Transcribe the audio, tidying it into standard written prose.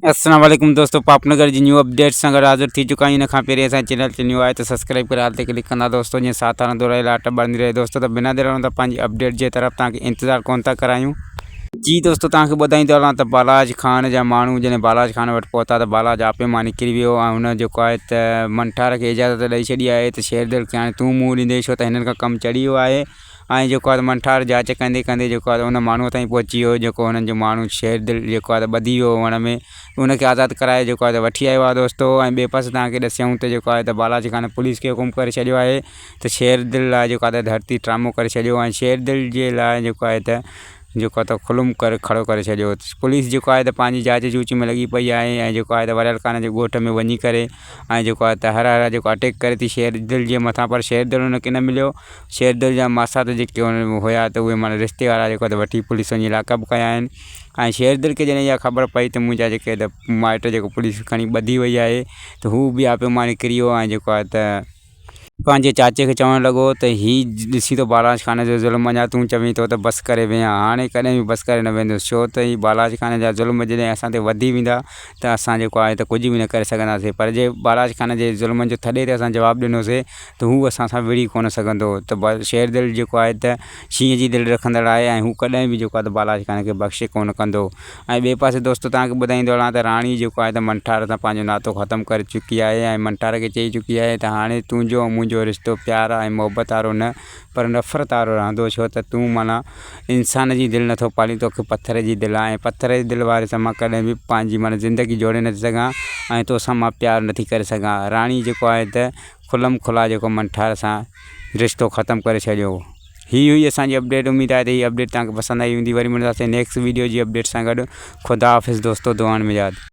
السلام عليڪم دوستو پاپ نگر جي نيو اپڊيٽ سان گڏ حاضر ٿي چڪا آهيون ان کان پهرين اسان چينل تي نيو آهي ته سبسڪرائب ڪري آل تي ڪلڪ ڪندا دوستو جيئن ساٿ هلندو رهي لاٽ ٻرندي رهي دوستو ته بنا دير هلون ٿا پنهنجي اپڊيٽ جي طرف توهان کي انتظار ڪون ٿا ڪرايون. جي دوستو توهان کي ٻڌائيندو هلان ته بالاچ خان جا ماڻهو جڏهن بالاچ خان وٽ پهتا ته بالاچ آپي مان نڪري ويو ۽ هن جيڪو آهي ته منٺار کي اجازت ڏئي ڇڏي آهي ته شيردل کي هاڻي تون منهن ڏيندين ڇو ته هنن کان ڪم چڙهي ويو آهي ۽ جيڪو آهي ته منٺار جاچ ڪندي ڪندي جيڪو آهي ته ان ماڻهوء تائين پهچي ويو جيڪو هنن جو ماڻهو شير دل جيڪو آهي ته ٻڌي ويو هو وڻ ۾ ان کي آزاد ڪرائي جيڪو آهي ته وٺي آيو آهي دوستو ۽ ٻئي پاسي توهان کي ڏسيائون ته جيڪو آهي ته بالاچي خان پوليس کي حڪم ڪري ڇڏيو آهي ته شير دل لاء جيڪو آهي ته ڌرتي ٽرامو ڪري ڇڏيو ۽ شير دل جي لاء جيڪو آهي ته جيڪو آهي ته خلم ڪري کڙو ڪري ڇڏيو پوليس جيڪو آهي ته پنهنجي جاچ جوچ ۾ لڳي پئي آهي ۽ جيڪو آهي ته وريل خان جي ڳوٺ ۾ وڃي ڪري ۽ جيڪو آهي ته هر هر جيڪو اٽيڪ ڪري ٿي شير دل جي مٿان پر شير دل ان کي نه مليو شير دل جا ماسات جيڪي هيا ته اهي معنيٰ رشتي وارا جيڪو ته وٺي پوليس وڃي لاڪ اپ ڪيا آهن ۽ شير دل کي جڏهن اها خبر پئي ته منهنجا جيڪي ته مائٽ جيڪو پوليس کڻي ٻڌي وئي آهي ته هو به آپي مان نڪري ويو ۽ جيڪو آهي ته پنهنجي چاچي کي چوڻ لڳو ته هي ڏسين ٿو بالاچ خان جو ظلم اڃا تون چوين ٿو ته بس ڪري ويهان هاڻي ڪڏهن به بس ڪري نه ويهندس ڇو ته هي بالاچ خان جا ظلم جڏهن اسان تي وڌي ويندا ته اسان جيڪو آهي ته ڪجهه به نه ڪري سگهنداسين پر جي بالاچ خان جي ظلمن جو ٿڏي تي اسان جواب ڏنوسين ته هو اسان سان وڙهي ڪونه سگهندو ته شير دل جيڪو آهي ته شينهن جي دل رکندڙ آهي ۽ هو ڪڏهن به جيڪو آهي ته بالاچ خان کي بخش ڪونه ڪندو ۽ ٻئي پاسي دوستو توهان کي ٻڌائيندو هلان ته راڻي جيڪو آهي ته منٺار سان پنهنجو ناتو ختم ڪري چڪي آهي ۽ منٺار کي چئي چڪي آهي ته هاڻي تنهنجو ۽ منهنجو رشتو پيار ۽ محبت وارو نه پر نفرت وارو رهندو ڇو ته تون معنيٰ انسان جي دل نٿو پالين توکي پٿر جي دل آهي ۽ پٿر جي دل واري سان مان ڪڏهن به پنهنجي معنيٰ زندگي جوڙي نٿي سگهان ۽ توسان مان پيار نٿي ڪري سگهان راڻي جيڪو آهي ته کلم کلا جيڪو منٺار سان رشتو ختم ڪري ڇڏيو هي هئي اسان جي اپڊيٽ اميد آهي ته هي اپڊيٽ توهان کي پسند آئي هوندي وري ملنداسين نيڪسٽ ويڊيو جي اپڊيٽ سان گڏ خدا حافظ دوستو دعائن ۾ ياد.